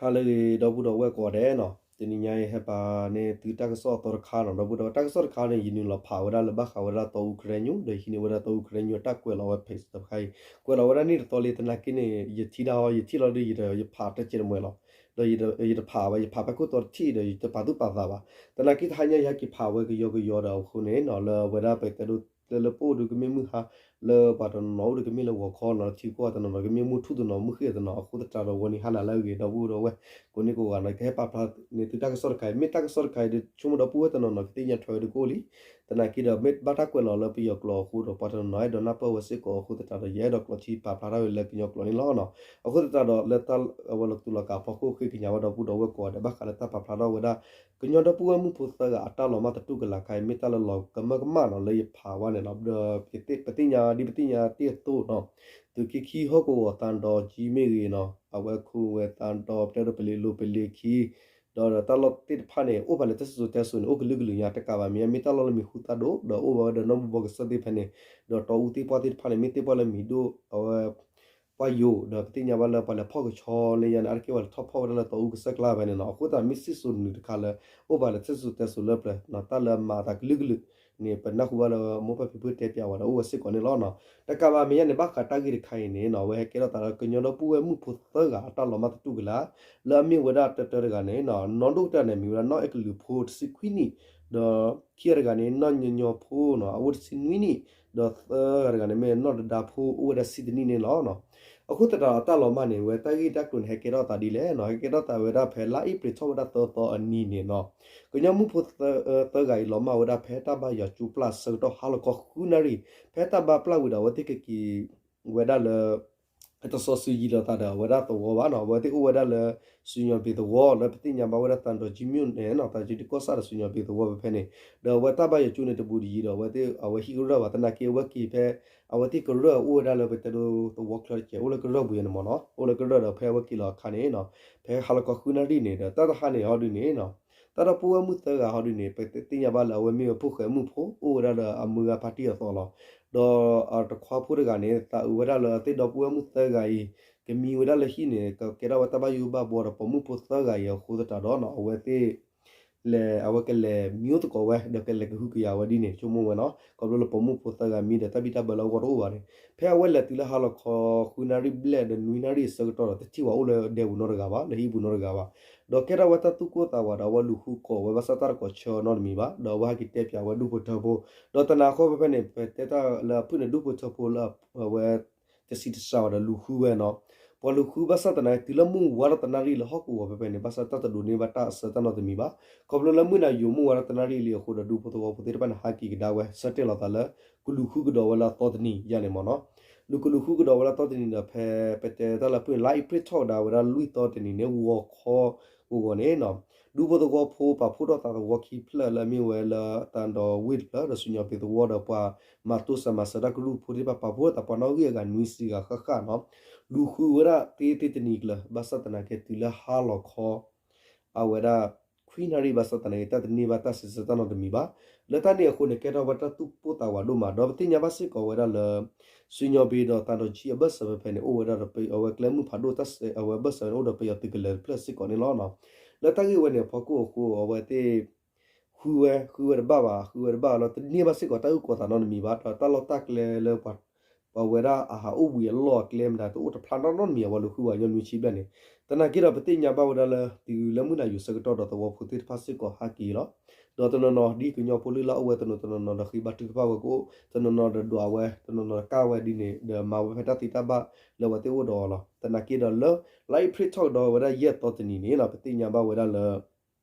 ဟါလၢအဂ့ၤ ဒီပုၢ်ဒီဝဲၢ်ကိးဂၤဒဲးနီၤ, တနံၤညါအံၤ ဟဲပာ်န့ၢ်သုတၢ်ကစီၣ်အသီတခါနီၤ, ဒီပုၢ်ဒီဝဲၢ် တၢ်ကစီၣ်တခါန့ၣ် ယနုာ်လီၤဖးဝဲဒၣ်လၢဘၣ်ဃးဝဲဒၣ်တီအူကရၢညိၣ် ဒီးဟံးန့ၢ်ဝဲဒၣ်တီအူကရၢညိၣ်အတၢ်ကွဲးလီၤဝဲ ဖ့းတခါအံၤ ကွဲးလီၤဝဲဒၣ်န့ၣ်တသီလံ, သနာ်က့န့ၣ် ယထံၣ်ဒၣ်အီၤ ယထံၣ်လီၤဒီး ယတဖးတၢ်ကဲတမှဲၤလီၤ, ဒီးယတဖးဘၣ် ယဖးဖဲခိၣ်တီတထံၣ်ဒီး ယတပာ်သူၣ်ပာ်သးဘၣ်, သနာ်က့တဟါညါယဟဲက့ၤဖးဝဲကယီကယီဒီးအဃိန့ၣ်နီၤ, လၢအဝဲဒၣ်ပတဲဒိ လၢလၢပအိၣ်ဒုးကမ့ၢ်မုၢ်ဟါ, လၢပှၤတနီၤနီၤအိၣ်ဒုးကမ့ၢ်လၢဂီၤခီနီၤ, လၢထံကီၢ်တနီၤနီၤကမ့ၢ်မုၢ်ထူၣ်တနီၤ မုၢ်ဃ့ၢ်တနီၤ, အဃိသတးဒီးဝဲန့ၣ် ဟါနၤလၢအဂ့ၤ ဒီပုၢ်ဒီဝဲၢ် ကိးန့ၢ်ကိးဂၤနီၤ, ကဟဲပာ်ဖျါန့ၢ်သုတၢ်ကစီၣ်တခါအံၤ, မ့ၢ်တၢ်ကစီၣ်တခါအံၤဒီး ဆိကမိၣ်ဒီပုၢ်ဝဲၢ်တနီၤနီၤ ကသ့ၣ်ညါထွဲဝဲဒၣ်ကအိၣ်လံ, သနာ်က့ဒီး မ့ၢ်ဘၣ်တၢ်ကွဲးလီၤလၢပယီၤကျိာ်အဃိဒီး ပှၤတနီၤနီၤအဲၣ်ဒိးနၢ်ပၢၢ်ဝဲစ့ၢ်ကီးအဃိသတးဒီး ယအဲၣ်ဒိးကျိးထံပာ်ဖျါထီၣ်ဝဲလၢကညီကျိာ်န့ၣ်လီၤနီၤ. အဃိသတးဒီး လၢတၢ်အဝဲလီၤတူာ်လီၤကာ်အဖီခိၣ် ဃ့ကညးဝဲဒီပုၢ်ဒီဝဲၢ်ကိးဂၤဒဲး ဘၣ်ဃးလၢတၢ်ပာ်ဖျါထီၣ်ဝဲဒၣ် ကညီဒီပုၢ်ဝဲၢ်မုၣ်ဖိသၢဂၤအတၢ်လီၤမၢ်သတူၢ်ကလာ်ခါအံၤ မ့ၢ်တၢ်လၢလီၤကမၢကမၣ်နီၤ လၢယဖးဝဲန့ၣ်လီၤ. ဒီးပသ့ၣ်ညါ ဒ်ပသ့ၣ်ညါတ့ၢ်အသိးနီၤ, သုးက့ခံဟီၣ်ကဝီၤသးဒီကၠံမ့ၢ်ဂ့ၤနီၤ, အဝဲခိၣ်ဝဲသးဒီ ပတဲဒိပလ့ၤလိၤပလ့ၤခံ ဒီးတၢ်လီၢ်သ့ၣ်တဖၣ်န့ၣ် အိၣ်ဘၣ်လၢတၢ်စံၣ်စိၤတဲစိၤန့ၣ် အိၣ်ကလုာ်ကလုာ်ညါ, တကးဘၣ်မ့ၢ်မ့ၢ်တၢ်လီၢ်လၢမံၤဟူသၣ်ဒိၣ် ဒီးအိၣ်ဘၣ်ဝဲဒီးနီၢ်မူဘီကစၢၢ်သ့ၣ်တဖၣ်န့ၣ်, ဒီးတီအူသ့ၣ်ပှၢ်သ့ၣ်တဖၣ်န့ၣ် မ့ၢ်သ့ၣ်ပှၢ်လၢမံၤဒိၣ် အဝဲ ပှၢ်ယိာ် ဒီးပသ့ၣ်ညါဘၣ်လၢပှၤလဲၤဖီၣ်ကဆီလၢညါန့ၣ် အါတက့ၢ်ပှၤလဲၤထီၣ်ဖီၣ်ဝဲဒၣ်လၢတီအူကစၢၢ်ကျါဖဲန့ၣ်နီၤ. အဃိသတးမ့ၢ်စံၣ်စိၤနုာ်တခါလၢ အိၣ်ဘၣ်လၢတၢ်စံၣ်စိၤတဲစိၤလၢပျၢၤနီၤ, တၢ်လၢမၤအသးကလုာ်ကလုာ်န့ၣ် ပနၢ်ဟူဘၣ်လၢမိၢ်ပၢ်ဖံဖုတဲပၠးဝဲဒီးအိၣ်ဝဲစ့ၢ်ကီးန့ၣ်လီၤနီၤ. တကးဘၣ်မ့ၢ်ညါန့ၣ် ဘၣ်ဃးတၢ်ဂ့ၢ်တခါအံၤန့ၣ်နီၤ, အဝဲဟဲကဲထီၣ်သးလၢကညီဒီပုၢ်ဝဲၢ်မုၣ်ဖိသၢဂၤအတၢ်လီၤမၢ်သတူၢ်ကလာ် လၢအမ့ၢ်ဝဲဒၣ်တၢတၢတဂၤန့ၣ်နီၤ, နီၢ်ဒိၣ်ကတၢၢ်န့ၣ် မ့ၢ်ဝဲဒၣ်နီၢ်အဲကလုာ်ဖိတဆံခွံနံၣ်, ဒီးခံဂၤတဂၤန့ၣ် နီၢ်ညီညီဖိနီၤ အအိၣ်တဆံနွံနံၣ်, ဒီးသၢဂၤတဂၤန့ၣ် မ့ၢ်နီၢ်ဒဒါဖိအိၣ်ဝဲဒၣ်ဆံတနံၣ်န့ၣ်လီၤ. အဃိသတးဒီးအတၢ်လီၤမၢ်န့ၣ် ဝဲတၢ်ဂ့ၢ်တၢ်ကျိၤန့ၣ် ဟဲကဲထီၣ်သးဒ်လဲၣ်နီၤ, ဟဲကဲထီၣ်သးဝဲဒၣ်ဖဲလါအ့ဖြ့ၣ်ထီၣ်ဝဲဒၣ်သၢသီအနံၤန့ၣ်နီၤ, ကညီမုၣ်ဖိသၢဂၤအံၤ လီၤမၢ်ဝဲဒၣ်ဖဲတၢ်ဘါယွၤကၠိပျၢ်ဆၢကတီၢ်ဟါလီၤခီဃုနၣ်ရံၣ်, ဖဲတၢ်ဘါပျၢ်ဝံၤဒီး အဝဲသ့ၣ်ကက့ၤဝဲဒၣ်လၢ တစီၤစုၤယံၤလိာ်သးဒီးအဝဲဒၣ်သဝီဘၣ်နီၤ, အဝဲသ့ၣ်အိၣ်ဝဲဒၣ်လၢ စူၤညီၣ်ဘ့ၣ်သဝီ လၢပသ့ၣ်ညါဘၣ်ဝဲဒၣ်သးဒီကၠံမ့ၢ်န့ၣ်နီၤ, သးကၠံတကီၢ်ဆၣ်ဒီးစူၤညီၣ်ဘ့ၣ်သဝီဖဲဖဲန့ၣ်, ဒီးအဝဲတၢ်ဘါယွၤကၠိန့ၣ်တဘူးတယံၤဒီး အဝဲသ့ၣ်အဝဲဟံၣ်ကရၢၢ်ဘၣ်, သနာ်က့အဝဲက့ၤဖဲ အဝဲသ့ၣ်ကရၢၢ်အိၣ်ဝဲဒၣ်လၢပတဲဒိသဝီချၢတကဲး အိၣ်လၢကရၢၢ်ပူၤယဲန့ၣ်မ့ၢ်နီၤ, အိၣ်လၢကရၢၢ်ဒီးဖဲအဝဲက့ၤလီၤအခါန့ၣ်နီၤ, ဖဲဟါလီၤခီဃုနၣ်ရံၣ်န့ၣ်ဒီး တၢ်တဟါန့ၣ်ဟီဒုန့ၣ်နီၤ, တၢ်ဒီပုၢ်ဝဲၢ်မုၣ်သၢဂၤဟီဒုန့ၣ် ပသ့ၣ်ညါဘၣ်လၢအဝဲမ့ၢ်ဝဲဖိၣ်ဃဲမုၣ်ဖိ အိၣ်ဝဲဒၣ်ဒီးအမုၢ်ဂၤဖါတံၢ်အသီလီၤ. ဒီးတခွါဖိတဂၤန့ၣ် သးအုးဝဲဒၣ်လၢအသ့ၣ်ဒီပုၢ်ဝဲၢ်မုၣ်သၢဂၤအံၤ ကမံဝဲဒၣ်လၢဟံၣ်န့ၣ် ကကဲထီၣ်ဝဲတၢ်ဘၣ်ယိၣ်ဘၣ်ဘှီဒီးပိာ်မုၣ်ဖိသၢဂၤအံၤအဃိသတးဒီးနီၤ, အဝဲသ့ၣ် လဲၤ အဝဲကလဲၤမံအိၣ်သကိးဝဲ ဒီးကလဲၤကဟုကယာ်ဝဲဒ်န့ၣ် ဆိကမိၣ်ဝဲနီၤ, ခီဖျိလၢပိာ်မုၣ်ဖိသၢဂၤမံဒီးတၢ်ဘံၣ်တၢ်ဘၢလၢအဂီၢ်တအိၣ်ဘၣ်န့ၣ်, ဖဲအဝဲလဲၤတုၤလၢဟါလီၤခီဃုနၣ်ရံၣ်ဘျဲၣ်ဒီးနွံနၣ်ရံၣ်အဆၢကတီၢ်ဒီး တထံၣ်ဝဲအိၣ်လၢဒဲပူၤနီတဂၤဘၣ် လၢဟံၣ်ပူၤနီတဂၤဘၣ်, ဒီးကဲထီၣ်ဝဲတၢ်သူၣ်ကိၢ်သးဝးဒီးအဝဲလူၤဃုကိးဝဲဘၣ်ဆၣ်တၢ်တကိးဆၢနီတမံၤဘၣ်, ဒီးအဝဲဟဲက့ၤတဲပၠးဝဲဒူၣ်ဖိထၢဖိ, ဒီးတနၤဃီဖဲဖဲန့ၣ် ပတဲတၢ်လၢအဖုၣ်န့ၣ် ဒူၣ်ဖိထၢဖိလၢအဝဲ တဆံးတစှၤဘၣ်ဒီးလူၤဃုဝဲနီၤ, ပှၤလူၤဃုဘၣ်ဆၣ်သနာ်က့ တုၤလၢမုၢ်ဝါထီၣ်တနၣ်ရံၣ်လၢဟီၣ်ကဝီၤဖဲဖဲန့ၣ် ဘၣ်ဆၣ်တၢ်တဒိးန့ၢ်ဘၣ်တၢ်အဆၢတၢ်နီတမံၤဘၣ်, ခီဖျိလၢမုၢ်နၤယိာ်မုၢ်ဝါထီၣ်တနၣ်ရံၣ်လံအဃိဒီး ဒူဖိသဝီဖိသ့ၣ်တဖၣ်န့ၣ် ဟးက့ၤကဒါဝဲ ဆၢတဲာ်လီၤသးလၢ ကလူၤဃုကဒီးဝဲလၢအသီတနံၤယါန့ၣ်မ့ၢ်နီၤ, လူၤကလူၤဃုကဒီးဝဲလၢအသီတနံၤဒီး ဖဲပတဲတၢ်လၢဖုၣ်န့ၣ် လါအ့ဖြ့ၣ်ထီၣ်ကဒါဝဲဒၣ်လွံၢ်သီတနံၤန့ၣ် ဂီၤခီ ဂီၤဂီၤန့ၣ်နီၤ, ဒူဖိသဝီဖိပာ်ဖှိၣ်ထီၣ်သးသဝီခံဖျၢၣ်လၢအမ့ၢ်ဝဲလၢသးဒီဝ့ၢ်တဖျၢၣ်ဒီး စူၤညီၣ်ဘ့ၣ်သဝီဒီးပှၤမၤတိစၢၤမၤစၢၤတၢ်ကရူၢ်ဖိသ့ၣ်တဖၣ် ပာ်ဖှိၣ်ထီၣ်သးပှၤနီၣ်ဂံၢ်အဂၤနွံဆံဂၤဃၣ်ဃၣ်နီၤ, လူၤဃုဝဲဒၣ်သ့သ့တနံၤကျၢၤ ဘၣ်ဆၣ်သနာ်က့တုၤလၢဟါလီၤခီ အဝဲဒၣ် ခွံနၣ်ရံၣ်ဘၣ်ဆၣ်သနာ်က့ တၢ်တန့ၢ်ဘၣ်တၢ်စံးဆၢတၢ်နီတမံၤဘၣ်, လၢတၢ်န့ၣ်အဃိန့ၣ် ကဲထီၣ်ဝဲတၢ်သူၣ်ပိၢ်သးဝးဒိၣ်မး ဒီးပသ့ၣ်ညါဘၣ်စ့ၢ်ကီးဝဲဒၣ်လၢ စူၤညီၣ်ဘ့ၣ်ဒီးသးဒီကၠံအဘၢၣ်စၢၤဖဲဖဲန့ၣ် အိၣ်ဝဲဒၣ်ဒီးအဝဲကျဲမုၢ်ဖးဒိၣ်တၢ်စဲး အဝဲဘၢၣ်စၢၤန့ၣ် အိၣ်ဒီးပယီၤသုးကလၢၤတဖျၢၣ်စ့ၢ်ကီးန့ၣ်လီၤနီၤ, လၢတၢ်ဂ့ၢ်ဝဲန့ၣ်အဖီခိၣ်အဃိ အဝဲသ့ၣ် ဃုဝဲ ဃုဝဲတဘၣ်ဘၣ် ဃုဝဲတဘၣ်လီၤ တန့ၢ်ဘၣ်စ့ၢ်ကီးတၢ်အုၣ်ကီၤသးနီတမံၤဘၣ် ဒီးတၢ်လီၢ်တၢ်ကျဲလၢ ပှၤဝဲဒၣ်အဟးအိၣ်ဘှံးအလီၢ်အကျဲမတၤတအိၣ်တဖျါနီတမံၤ အဝဲလူၤဃုဝဲညီနုၢ်ဆံဘျဲၣ်န့ၣ်, သနာ်က့ဒီးပသ့ၣ်ညါဘၣ်ဝဲဒၣ်လၢ တုၤလၢမုၢ်နၤယိာ်ဆၢကတီၢ်ဒီးသဝီဖိသ့ၣ်တဖၣ်စ့ၢ်ကီးဟးက့ၤလီၤ, ဒီးတနီၤနီၤဒ်ကညီဖိလုၢ်လၢ်အိၣ်ဝဲတနီၤတနီၤနီၤဒီးဃ့ဘါထုကဖၣ်ဝဲကအိၣ် တနီၤနီၤဒီးဒွးဝဲ တနီၤနီၤဒီးကၢ်ဝဲဒ်န့ၣ် ဒီးမၤဝဲဖဲတၢ်သံတၢ်ဘၣ်လၢအဝဲသ့ၣ်အိၣ်ဒီးအီၤလီၤ, သနာ်က့ဒီးလၢ လါအ့ဖြ့ၣ်ထီၣ်ကဒီးဝဲဒၣ်ယဲၢ်သီတနံၤန့ၣ်နီၤ ပသ့ၣ်ညါဘၣ်ဝဲဒၣ်လၢ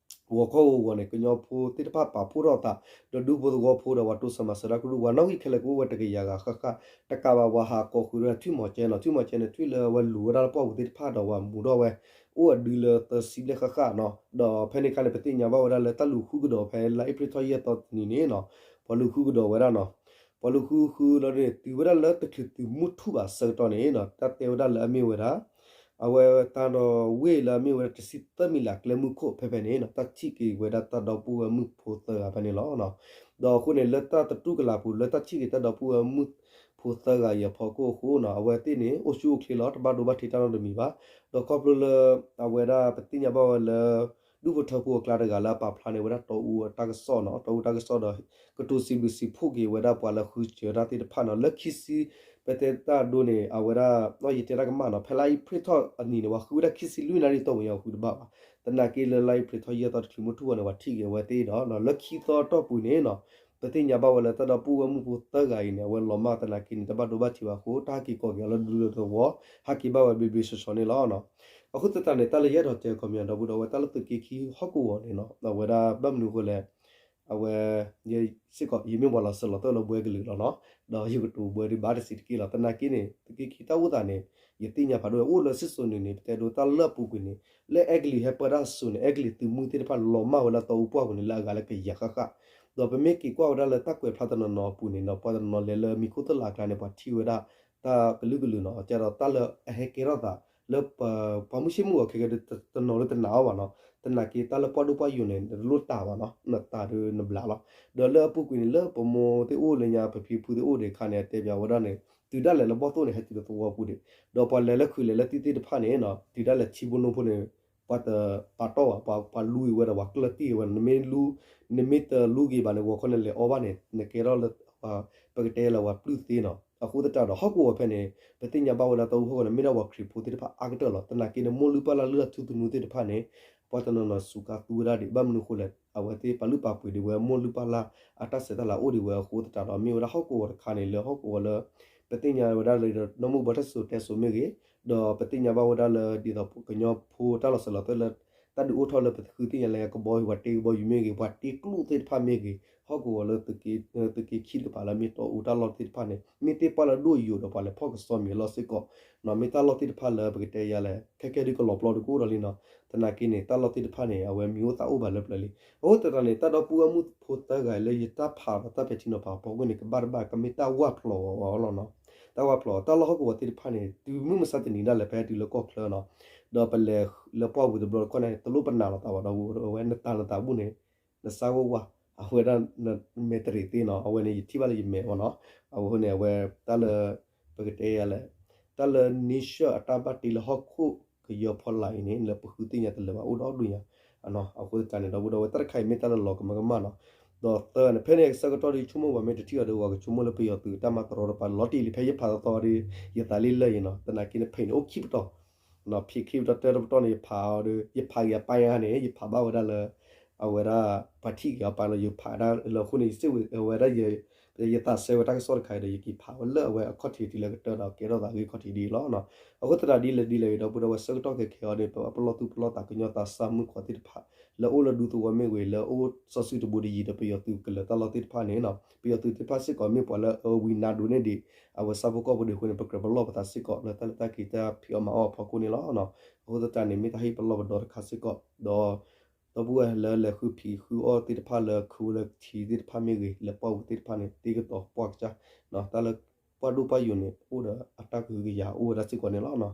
ဂီၤခီဂီၤဂီၤန့ၣ် ကညီဖိသ့ၣ်တဖၣ်ပာ်ဖှိၣ်ထီၣ်သး ဒီးဒူဖိသဝီဖိဒီးပှၤတိစၢၤမၤစၢၤတၢ်ကရူၢ် ပှၤနီၣ်ဂံၢ်ခဲလၢာ်ကအိၣ်ဝဲတကယၤဂၤဃၣ်ဃၣ်, တကးဘၣ်ပှၤဟးကိးဃုာ်ဒီးထွံၣ်မီၤကဲနီၤ ထွံၣ်မီၤကဲန့ၣ် ထွံၣ်လၢအဝဲလူၤဝဲဒၣ်လၢပှၢ်ပူၤသ့ၣ်တဖၣ်ဒီးပှၤမူထီၣ်ဝဲ အိၣ်အဒုလၢသၢဆံဘျဲၣ်ဃၣ်ဃၣ်နီၤ, ဒီးဖဲန့ၣ်အခါန့ၣ် ပသ့ၣ်ညါဘၣ်ဝဲဒၣ်လၢတၢ်လူၤဃုကဒီးဖဲလါအ့ဖြ့ၣ်ထီၣ်ယဲၢ်သီတနံၤန့ၣ်နီၤ, ပှၤလူၤဃုကဒီးဝဲဒၣ်နီၤ, ပှၤလူၤဃုဃုလီၤန့ၣ် တုၤဝဲဒၣ်လၢတချုးသုးမုၢ်ထူၣ်ဘၣ်ဆၢကတီၢ်န့ၣ်နီၤ တၢ်တဲဝဲဒၣ်လၢအမ့ၢ်ဝဲဒၣ် အဝဲတၢ်ဒီးဝ့ၢ်လၢအမ့ၢ်ဝဲဒၣ်တဆံသၢမံးလးကျဲမုၢ်ခိၣ်ဖဲဖဲန့ၣ် တၢ်ထံၣ်က့ၤဝဲဒၣ်တၢ်ဒီပုၢ်ဝဲၢ်မုၣ်ဖိသၢဂၤဖဲန့ၣ်လီၤ. ဒီးအဃိန့ၣ် လၢတၢ်သတူၢ်ကလာ်ပူၤ လၢတၢ်ထံၣ်က့ၤတၢ်ဒီပုၢ်ဝဲၢ်မုၣ်ဖိသၢဂၤအံၤအဖီခိၣ်အဃိန့ၣ် အဝဲသ့ၣ်န့ၣ် အိၣ်ဆူၣ်အိၣ်ချ့လီၤ တဘၣ်ဒိဘၣ်ထံးတၢ်နီတမံၤဘၣ်. ဒီးခီဖျိလၢ အဝဲဒၣ်ပသ့ၣ်ညါဘၣ်ဝဲလၢ ဒူၣ်ဖိထၢဖိအကျါတဂၤလၢအပာ်ဖျါန့ၣ် ဝဲဒၣ်တီအူအတၢ်ကစီၣ်န့ၣ် တီအူတၢ်ကစီၣ်ဒီး ကတိၤစံးဘျုးစံးဖှိၣ်က့ၤဝဲဒၣ်ပှၤလၢဃုစၢၤတၢ်သ့ၣ်တဖၣ်န့ၣ် လၢခံဆံ ပတဲတၢ်ဒိန့ၣ် အဝဲဒၣ် ယတဲတၢ်ကမၣ်န့ၣ် ဖဲလါအ့ဖြ့ၣ်ထီၣ်အနံၤန့ၣ် ပှၤဃုဝဲဒၣ်ခံဆံလွံၢ်နၣ်ရံၣ်တီၢ်ပူၤညါ ပဃုတဘၣ်ဘၣ်. သနာ်က့လၢလါအ့ဖြ့ၣ်ထီၣ်ယဲၢ်သီတချုးမုၢ်ထူၣ်ဘၣ်န့ၣ် ပှၤထံၣ်က့ၤအဝဲသ့ၣ်ဒီး လၢခံသီတီၢ်ပူၤန့ၣ် ပသ့ၣ်ညါဘၣ်ဝဲလၢတၢ်ဒီပုၢ်ဝဲၢ်မုၣ်ဖိသၢဂၤအံၤန့ၣ် အဝဲလီၤမၢ်သနာ်က့န့ၣ် တဘၣ်ဒိဘၣ်ထံးဘၣ်အဃိ တၢ်ဟဲက့ၤကိးက့ၤအီၤလၢဒူလၢသဝီ ဟဲက့ၤဘၣ်ဝဲဘျ့ဘျ့ဆှီဆှီန့ၣ်လီၤ. အဃိသတးန့ၣ် တၢ်လၢယအဲၣ်ဒိးတဲခီပညီဒီပုၢ်ဒီဝဲၢ် တၢ်လၢသုးက့ခံဟီၣ်ကဝီၤန့ၣ် အဝဲဒၣ်ဘၣ်မနုၤအဃိလဲၣ် အဝဲ ယစ့ၢ်ကီး ယမ့ၢ်ပှၤလီၤစၢၤလီၤသွဲၣ်လၢဘှဲကလုာ်လီၤန့ၣ် ဒီးယကတိၤဘှဲဒုးဘၣ်တစံးတက့ၢ်လီၤ. သနာ်က့န့ၣ် သုးက့ခံတၢ်အိၣ်သးန့ၣ် ယသ့ၣ်ညါဖးဒိၣ်ဝဲ အိၣ်လၢစံၣ်စိၤနုာ်န့ၣ် ပတဲဒိတၢ်လၢအပူၤကွံာ်န့ၣ် လၢအဲကလံးဟဲပၢတၢ်အစိၤန့ၣ် အဲကလံးသုးမုၢ်သ့ၣ်တဖၣ်လီၤမၢ်ဝဲလၢတီအူပှၢ်ပူၤန့ၣ် လၢအဂၤလၢကယၤဃၣ်ဃၣ် ဒီးပမ့ၢ်က့ၤကွၢ်ဝဲဒၣ်လၢတၢ်ကွဲးဖျါတနီၤနီၤအပူၤန့ၣ် ပှၤတနီၤနီၤလဲၤလၢမံၤခိၣ်သလးအကျါန့ၣ် ပှၤထံၣ်ဝဲဒၣ် တၢ်ကလုာ်ကလုာ်န့ၣ် ကဒီးတၢ်လၢအဟဲကဲထီၣ်သး လၢပှၤမုၢ်ဆ့ၣ်မုၢ်ဂီၤခဲကဲဒုး တနီၤလၢတနာ်အီၤဘၣ်န့ၣ် သနာ်က့တၢ်လၢပှၢ်ဒိၣ်ပှၢ်ယိာ်န့ၣ် တလိၣ်တၢ်ဘၣ်န့ၣ် နတၢ်ဒုးနဘျးလီၤ. ဒီးလၢအပူၤကွံာ်န့ၣ် လၢပမိၢ်သ့ၣ်အိၣ်လၢညါ ပဖံဖုသ့ၣ်အိၣ်ဒံးအခါန့ၣ် အတဲပၠးဝဲဒၣ်န့ၣ် တုၤဒၣ်လဲာ်လၢဘီၣ်သိၣ်န့ၣ် ဟဲတုၤလၢသဝီပူၤဒံး ဒီးပှၤလဲၤလၢခုးလဲၤလၢသံၣ်သ့ၣ်တဖၣ်န့ၣ် တုၤဒၣ်လဲာ်ထံဘိနိဖိန့ၣ် ပှၤတပာ်တီၢ်ဘၣ် ပှၤလူၤဝဲဒီးပှၤကျၢၢ်တံၢ်ဝဲ နမ့ၢ်လူၤ နမ့ၢ်တလူၤက့ၤဘၣ်န့ၣ် ဂီၤခီန့ၣ်လဲၤအီဘၣ်န့ၣ် နကဲထီၣ်လၢ ပကတဲလၢပှၤပျုၢ်သ့န့ၣ် အဃိသတးဒီး ဟီၣ်ကဝီၤဖဲန့ၣ် ပသ့ၣ်ညါဘၣ်ဝဲဒၣ်တၢ်အိၣ်ဟီၣ်ကဝီၤန့ၣ် မ့ၢ်ဒၣ်ပှၤခရံာ်ဖိသ့ၣ်တဖၣ်အါကတၢၢ်လီၤ. သနာ်က့န့ၣ် မိၢ်လုၢ်ပၢ်လၢ်လုၢ်လၢ်ထူသနူသ့ၣ်တဖၣ်န့ၣ် ပှၤတနီၤနီၤစူးကါသူဝဲဒၣ်ဒံး ဘၣ်မနုၤအဃိလဲၣ် အဝဲသ့ၣ်ပာ်လုၢ်ပာ်ပှ့ၤဒံးဝဲ မိၢ်လုၢ်ပၢ်လၢ်အတၢ်ဆဲးတၢ်လၤအိၣ်ဒံးဝဲအဃိသတးဒီး မ့ၢ်ဝဲဒၣ်ဟီၣ်ကဝီၤတခါန့ၣ် လၢဟီၣ်ကဝီၤလၢ ပသ့ၣ်ညါဝဲဒၣ်လၢ နီၢ်မုၢ်ဘီထၢၣ်စိၤတဲစိၤမ့ၢ်ဂ့ၤ ဒီးပသ့ၣ်ညါဘၣ်ဝဲဒၣ်လၢ ဒ်သိးကညီဖိတၢ်လီၤစၢၤလီၤသွဲၣ်လၢ တၢ်ဒုးအိၣ်ထီၣ်လၢပဃုသ့ၣ်ညါလၢကဘီယူၤ ပှၤတ့ကဘီယူၤမ့ၢ်ဂ့ၤ ပှၤတ့ကျိၣ်သ့ၣ်တဖၣ်မ့ၢ်ဂ့ၤ ဟီၣ်ကဝီၤလၢ သုးက့ခံတကပၤလၢမ့ၢ်တီအူတၢ်လီၢ်သ့ၣ်တဖၣ်န့ၣ် မ့ၢ်သ့ၣ်ပှၢ်လၢဒိၣ်ယိာ်ဒီးပှၤလဲၤဖီၣ်ကစီမံၤအလီၢ်စ့ၢ်ကီး မ့ၢ်တၢ်လီၢ်သ့ၣ်တဖၣ်လၢပကတဲယၤလဲၣ် ခဲကဲဒုးကလီၤပျီဒုးကအိၣ်ဒီးလံန့ၣ် သနာ်က့န့ၣ် တၢ်လီၢ်သ့ၣ်တဖၣ်န့ၣ် အဝဲမံၤအိၣ်သးအိၣ်ဘၣ်လၢပျၢၤလံ. အဃိသတးန့ၣ် တၢ်ဒီပုၢ်ဝဲၢ်မုၣ်ဖိသၢဂၤလၢယတၢ်ဖးဒီးတၢ်ပဲာ်ထံနီၤဖးအဖီခိၣ်န့ၣ် ကဘၣ်တဘၣ်ကမ့ၢ်တၢ်ဝၢ်ဖျိးအီၤလီၤန့ၣ် တၢ်ဝၢ်ဖျိးအီၤ တၢ်လီၢ်ဟီၣ်ကဝီၤသ့ၣ်တဖၣ်န့ၣ် တုၤမုၢ်မဆါတနံၤဒၣ်လဲာ်ဖဲတုၤလၢကီၢ်ချၢန့ၣ် ဒီးပလဲၤလၢပှၢ်ပူၤတဘျီတခီၣ်န့ၣ် တလိၣ်ပနာ်လီၤသးဘၣ်ဒီး အဝဲနတၢ်လီၤသးဘူၣ်န့ၣ် နစါဝဲဝါ အဝဲဒၣ် မဲာ်တရံးသ့န့ၣ် အဝဲန့ၣ် ယထံၣ်ဘၣ်လၢယမဲာ်ဝဲန့ၣ် အဃိန့ၣ် အဝဲတၢ်လၢ ပကတဲယၤလဲၣ် တၢ်လၢ nature အတၢ်ဘၣ်တ့လၢဟီၣ်ခိၣ်ကယီဖီလာ်အံၤန့ၣ် လၢပဃုသ့ၣ်ညါတလၢာ်ဘၣ် အိၣ်ဒီဒူၣ်ညါ အဃိသတးန့ၣ် ဒီပုၢ်ဒီဝဲၢ် တၢ်တခါအံၤမ့ၢ်တၢ်လၢလီၤကမၢကမၣ်န့ၣ် ဒီးသၢန့ၣ် ဖဲန့ၣ်အဆၢကတီၢ်ဒီး ဆိကမိၣ်ပှၤမ့ၢ်တထံၣ်အီၤဒီး ပှၤကဆိကမိၣ်လၢပယီၤသုးတၢ်မၤတရီတပါ လီၤတံၢ်လံ ဖဲယဖးသီသီဒီး ယသးလံလၢာ်အံၤန့ၣ် သနာ်က့န့ၣ် ဖဲန့ၣ်အိၣ်ခံပတီၢ် ဖဲခံပတီၢ်တၢတပတီၢ်န့ၣ် ယဖးအီၤဒီး ယဖးက့ၤအပၢ်ညါန့ၣ် ယဖးဘၣ်ဝဲဒၣ်လၢ အဝဲဒၣ် ပှၤထံၣ်က့ၤအပၢ်လီၤ ယဖးဒၣ်လၢအဃိန့ၣ် ယစ့ၢ်ဝဲဝဲဒၣ် ယသးစဲဝဲတၢ်ကစီၣ်တခါအံၤဒီး ယက့ၤဖးဝဲလၢအဝဲအခီၣ်ထံးတုၤလၢကတၢၢ်ဒီးကဲထီၣ်သးဂ့ၢ်ခီၣ်ထံးဒ်အံၤလီၤ. အဃိသတးဒ်လဲၣ်ဒ်လဲၣ်အံၤ ဒီပုၢ်ဒီဝဲၢ် ဆၢကတီၢ်ခဲခဲအံၤဒီး ပပလီၢ်သူၣ်ပလီၢ်သး ကညီသးစၢ်မုၣ်ခွါသ့ၣ်တဖၣ် လၢအိၣ်လၢဒူသဝီမ့ၢ်ဂ့ၤ လၢအိၣ်စီၤစုၤတဘူးတယံၤဒီး ပယီၤသုးကလၢၤတၢ်လီၢ်သ့ၣ်တဖၣ်န့ၣ် ပယီၤသုးသ့ၣ်တဖၣ်စ့ၢ်ကီးမ့ၢ်ပှၤလၢအဝံနါဒိးန့ၢ်ဒံး အဝဲဆၣ်ဖိကီၢ်ဖိဒံးအဃိန့ၣ် ပကြၢးပလီၢ်ပသးစ့ၢ်ကီးလၢတၢ်လဲၤတၢ်က့ၤတၢ်ဖံးအီၣ်မၤအီၣ်အဖီခိၣ်န့ၣ်လီၤ. အဃိသတးန့ၣ် မ့ၢ်တၢ်ဟ့ၣ်ပလီၢ်ပဒီတခါစ့ၢ်ကီး ဒီး ဒီပုၢ်ဝဲၢ်လၢလဲၤဃုဖံးဃုအီၣ်သ့ၣ်တဖၣ်လၢခုးလၢထံသ့ၣ်တဖၣ်မ့ၢ်ဂ့ၤ လဲၤပှၢ်ပူၤသ့ၣ်တဖၣ်န့ၣ် သ့ကတီၤပှၢ်ကစၢ် တၢ်လၢပှၢ်ဒိၣ်ပှၢ်ယိာ်န့ၣ် အိၣ်ဒီးအတၢ်ကဟုကယာ်အိၣ်ဝဲဒၣ်စ့ၢ်ကီးန့ၣ်လီၤ.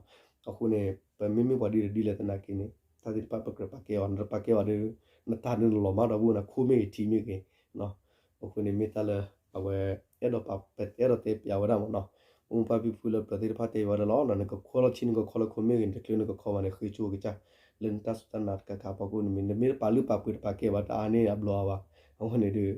အဃိန့ၣ် ပမ့မ့ၢ်ပှၤဒ်လဲၣ်ဒ်လဲၣ်သနာ်က့န့ၣ် တၢ်သ့ၣ်တဖၣ်ပကြၢးပာ်ကဲအီၤ နတပာ်ကဲဘၣ်ဒီး နတၢ်ဒုးနလီၤမၢ်ဒီပုၢ်ဝဲၢ်န့ၣ် ခိၣ်မ့ၢ်ဂ့ၤထံမ့ၢ်ဂ့ၤ အဃိန့ၣ်မ့ၢ်တၢ်လၢ အဝဲ အဲၣ်ဒိးပာ် အဲၣ်ဒိးတဲပၠးဝဲဒၣ်မ့ၢ်နီၤ မိၢ်ပၢ်ဖံဖုလၢပျၢၤသ့ၣ်တဖၣ်တဲဝဲဒၣ်လီၤ နကခီလီၤထံနကခီလၢခိၣ်မ့ၢ်ဂ့ၤ နတချုးနကခီဘၣ်န့ၣ် ဃ့ကၠိကစၢ် လၢနတၢ်စူၢ်တၢ်နာ်တကးခါအဖီခိၣ်န့ၣ်မ့ၢ် နမ့ၢ်တပာ်လုၢ်ပာ်ပှ့ၤတပာ်ကဲဘၣ်တအါန့ၢ်အဘျီအါဘၣ် အဝဲန့ၣ်ဒုး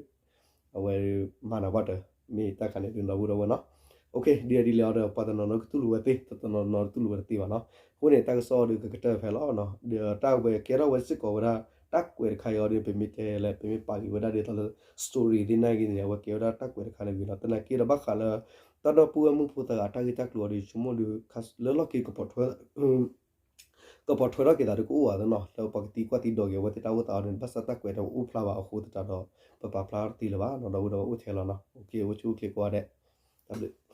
အဝဲမၤနၢၤဘၣ်တၢ် မ့ၢ်တၢ်ခါန့ၣ်ဒုး ဒီပုၢ်ဝဲၢ်နီၤ ဒ်လဲၣ်ဒ်လဲၣ်အံၤဒီး ပှၤတနီၤနီၤကတူၢ်လိာ်ဝဲသ့ တနီၤနီၤတတူၢ်လိာ်ဝဲတသ့ဘၣ်နီၤ အဃိန့ၣ် တၢ်ကစီၣ်အံၤဒုးကကတၢၢ်ဖဲလီၤ ဒီးတၢ်ဝဲကဲထီၣ်ဝဲစ့ၢ်ကီးဝဲဒၣ် တၢ်ကွဲးတခါအံၤအံၤဒီး ပမ့ၢ်တဲလဲၣ် ပမ့ၢ်ပာ်က့ၤဝဲဒၣ်ဒ်သိးလၢ story သ့ၣ်နာ်က့န့ၣ် အဝဲကဲဝဲဒၣ်တၢ်ကွဲးတခါန့ၣ်ဂ့ၤနီၤ သနာ်က့ဒီးဘၣ်ဃးလၢ တၢ်ဒီပုၢ်ဝဲၢ်မုၣ်ဖိသၢဂၤအတၢ်ဂ့ၢ်တၢ်ကျိၤအံၤဒီး ယဆိကမိၣ်ဒီး လၢလီၢ်ခံကပိာ်ထွဲ ကပိာ်ထွဲထီၣ်က့ၤသးဒီးကအိၣ်ဘၣ်သနီၤ လၢပှၤကသံကွၢ်သံဒိးက့ၤအဝဲသ့ၣ်တၢ်အိၣ်သးအီၤန့ၣ် ဘၣ်ဆၣ်တၢ်ကွဲးတအိၣ်ဖျါဘၣ်အဃိသတးဒီး ပပာ်ဖျါတသ့လၢၤဘၣ်နီၤ ဒီပုၢ်ဝဲၢ်အိၣ်ထဲလီၤနီၤ အိၣ်ဆူၣ်အိၣ်ချ့ကိးဂၤဒဲး တၢ်ဘျုး